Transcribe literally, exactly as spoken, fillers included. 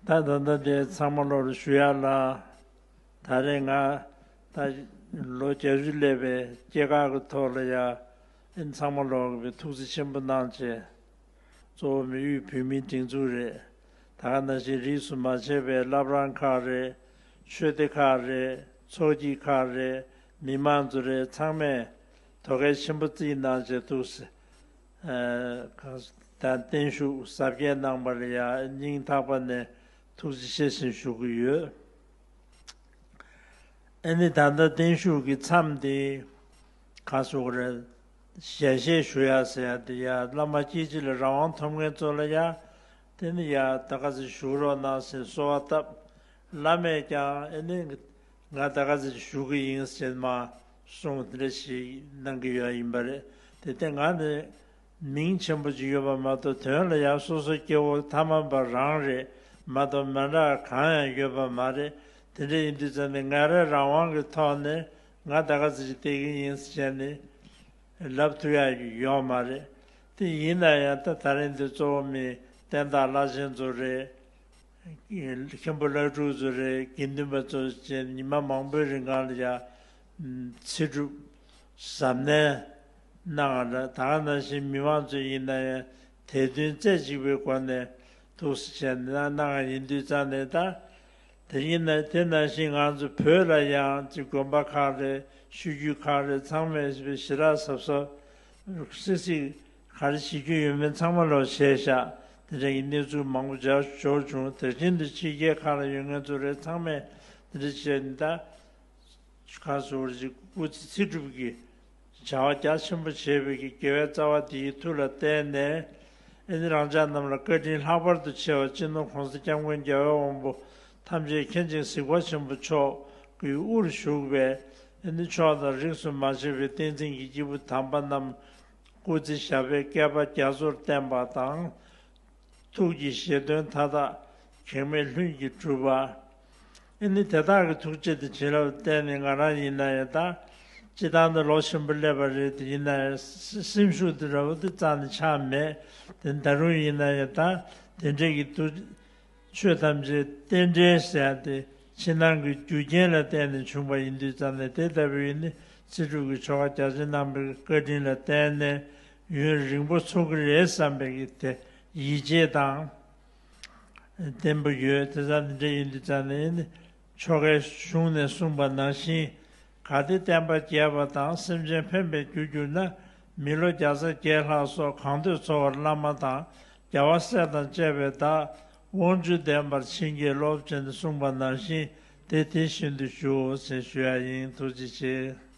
ད་ད་ལྟ་དེ་ཚང་མ་ལོར་ཞུ་ཡ་ལ། ད་རེས་ང་ད་ལོ་བརྒྱད་ཅུ་སླེབས་པའི་སྐྱེས་སྐར་གྱི་ཐོག་ལ་ཡ། ཨེ་ཚང་མ་ལོར་གྱི་ཐུགས་རྗེ་ཆེན་པོ་གནང་བྱས། གཙོ་བོ་མི་དབུས་བོད་མིའི་སྒྲིག་འཛུགས་རེད། ད་ག་ནང་བཞིན་རིས་སུ་མ་ཆད་པའི་བླ་བྲང་ཁག་རེད། ཆོས་སྡེ་ཁག་རེད། ཚོགས་སྐྱིད་ཁག་རེད། མི་མང་ཚོ་རེད། ཚང་མས་དོ་གལ་ཆེན་པོ་བརྩིས་གནང་བྱས་འདུག་ཟེར། ཨ་གང་ད་བརྟན་བཞུགས་གཟབ་རྒྱས་གནང་པ་ལ་ཡ་སྙིང་ཐག་པ་ནས་ཐུགས་རྗེ་ཆེ་ཞེས་ཞུ་གི་ཡོད། ཨ་ནི་ད་ལྟ་བརྟན་བཞུགས་ཀྱི་མཚམས་དེ་ག་སོགས་རེད། ཞལ་བཞེས་ཞུ་ཡ་ཟེར་ཡ་དེ་ཡ་བླ་མ་སྐྱེ་འཆི་ལ་རང་དབང་ཐོབ་མཁན་ཚོ་ལ་ཡ། དེ་ནི་ཡ་ད་ག་ཚོད་བཞུགས་རོགས་གནང་ཟེར་གསོལ་བ་བཏབ། བླ་མས་ཀྱང་ཨ་ནི་ང་ད་ག་ཚོད་བཞུགས་ཀྱི་ཡིན་ཟེར་མ་གསུངས་དེ་འདྲ་ཞིག་གནང་གི་ཡོད་ཡིན་པ་རེད། དེ་ལྟས་ང་ནི། མིང་ཆེན་པོ་ཅིག་ཡོད་པ་མ་གཏོགས་དོན་ལ་ཡང་སོ་སོ་སྐྱེ་བོ་ཐ་མལ་པ་རང་རེད་མ་གཏོགས་མི་འདྲ་གང་ཡང་ཡོད་པ་མ་རེད། དེ་འདྲ་ཡིན་དུས་ཙམ་ནས་ང་རང་རང་དབང་གི་ཐོག་ནས་ང་ད་ག་ཚོད་ཅིག་བསྡད་ཀྱི་ཡིན་ཟེར་ནས་ལབ་ཐུབ་ཡ་ཡོད་མ་རེད། དེ་ཡིན་ན་ཡང་ད་ད་རིང་འདི་གཙོ་བོ་མི་བསྟན་བདག་བླ་ཆེན་ཚོ་རེད། མཁན་པོ་བླ་སྤྲུལ་ཚོ་རེད། དགེ་འདུན་པ་ཚོ་བཅས་ཉི་མ་མང་པོའི་རིང་གང་ལ་ཡ་ཚེ་སྒྲུབ་གཟབ་ནན་གནང་བ་ལ་ད་ག་ནང་བཞིན་མི་མང་ཚོ་ཡིན་ན་ཡང་དད་འདུན་རྩེ་གཅིག་པའི་སྒོ་ནས་ཐུགས་སུ་བྱས་ནས་གནང་བ་ཡིན་དུས་ཙང་ནས་ད་དེ་ཡིན་ན་དེ་ནང་བཞིན་ང་ཚོ་བོད་ལ་ཡང་ཅིག་དགོན་པ་ཁག་རེད། ཆོས་བརྒྱུད་ཁག་རེད། ཚང་མས་ཞེ་དྲག་གཟབ་གཟབ་སིག་སིག་ག་རེ་བྱེད་རྒྱུ་ཡོད་མེད་ཚང་མ་ལོག་བྱས་ཤག་དེ་འདྲ་གི་གནས་ཚུལ་མང་པོ་འབྱར་འབྱོར་བྱུང་། དེ་བཞིན་དུ་ཕྱི་རྒྱལ་ཁག་ལ་ཡོད་མཁན་ཚོ་རེད། ཚང་མས་དེ་འདྲ་བྱས་ནས་ད་ཁ་སོ་བར་ཅིག་སྐུ་ཚེ་ཚེ་སྒྲུབ་ཀྱི་བྱ་བ་རྒྱ་ཆེན་པོ་བྱས་པའི་གི་དགེ་བའི་རྩ་བ་དེའི་མཐུ་ལ་བརྟེན་ནས་ཨེ་ནི་རང་ཅག་རྣམས་ལ་བཀའ་དྲིན་ལྷག་པར་དུ་ཆེ་བ་སྤྱི་ནོར་༸གོང་ས་༸སྐྱབས་མགོན་རྒྱལ་བའི་དབང་པོ་ཐམས་ཅད་མཁྱེན་ཅིང་གཟིགས་པ་ཆེན་པོ་མཆོག་གི་དབུར་བཞུགས་པའི་ཨེ་ནི་མཆོག་དང་རིས་སུ་མ་ཆད་པའི་བསྟན་འཛིན་གྱི་སྐྱེས་བུ་དམ་པ་རྣམས་སྐུ་ཚེ་ཞབས་པད་བསྐལ་པ་རྒྱ་མཚོར་བརྟན་པ་དང་། ཐུགས་ཀྱི་བཞེད་དོན་མཐའ་དག་གེགས་མེད་ལྷུན་གྱིས་གྲུབ་པ། ཨེ་ནི་དེ་དག་གི་ཐུགས་རྗེ་དང་བྱིན་རླབས་བརྟེན་ནས་ང་རང་ཡིན་ན་ཡང་ད་སྤྱི་བཏང་དུ་ལོ་ཆེན་པོ་སླེབས་པ་རེད། དེ་ཡིན་ན་ཡང་སེམས་ཤུགས་དེ་འདྲ་བོ་དེ་རྩ་ནས་ཆག་མེད། དེ་ད་རུང་ཡིན་ན་ཡང་ད་དེ་འདྲས་ཀྱི་ཐུགས་ཆོས་ཐམས་ཅད་རྟེན་འབྲེལ་ཟེར་ཏེ་ཕྱི་ནང་གི་རྒྱུ་རྐྱེན་ལ་བརྟེན་ནས་བྱུང་བ་ཡིན་དུས་ཙམ་ནས་དེ་ལྟ་བུའི་ནི་ཚེ་སྒྲུབ་ཀྱི་ཆོ་ག་རྒྱ་ཆེན་གནང་བའི་བཀའ་དྲིན་ལ་བརྟེན་ནས་ཡུན་རིང་པོ་འཚོ་གི་རེད་བསམ་པའི་གི་དེ་ཡིད་ཆེས་དང་བརྟན་པོ་ཡོད། དེ་ཙམ་འདི་འདྲ་ཡིན་དུས་ཙམ་ནས་ནི་ཆོ་གའི་གཞུང་ནས་གསུངས་པ་ནང་བཞིན་གལ་ཏེ་བསྟན་པ་རྒྱས་པ་དང་སེམས་ཅན་ཕན་པའི་རྒྱུར་གྱུར་ན། མི་ལོ་བརྒྱ་རྩ་བརྒྱད་ལྷག་སོགས་གང་འདོད་འཚོ་བར་བླ་མ་དང་རྒྱལ་བ་སྲས་དང་བཅས་པའི་བདག་དབང་ཕྱུག་ལྡན་པར་བྱིན་གྱིས་རློབས་ཅེས་གསུངས་པ་ནང་བཞིན་དེ་དེ་བཞིན་དུ་ཞུའོ་ཞེས་ཞུ་ཡ་ཡིན། ཐུགས་རྗེ་ཆེ།